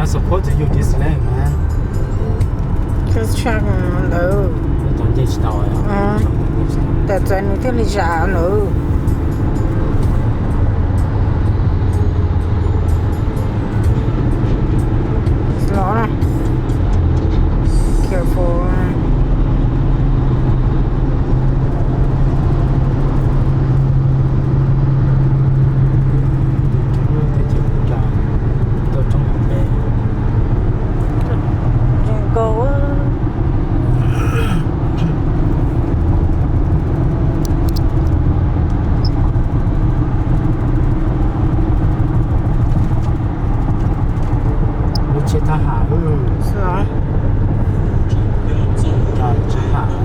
Supposed to use this lane, man. Just check ntawd. Txawm nce tsis tau. Tam txawm nws thiaj li zam ntawd. Los na. Careful. Zoo nkauj. Lub tsheb thab ham. Xwb os. Cov thab ham.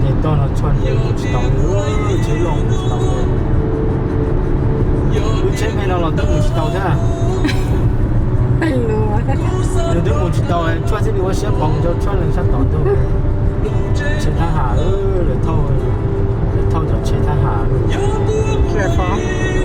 Ces toj no tshuaj mus tsis tau li, tsheb loj mus tsis tau li. Lub tsheb me no los twb mus tsis tau thiab. Nws twb mus tsis tau, tshuaj thiaj li ua siab pov rau tshuaj leej sab tod ntag. Tsheb thab ham, lawv thauj, lawv thauj cov tsheb thab ham. Careful.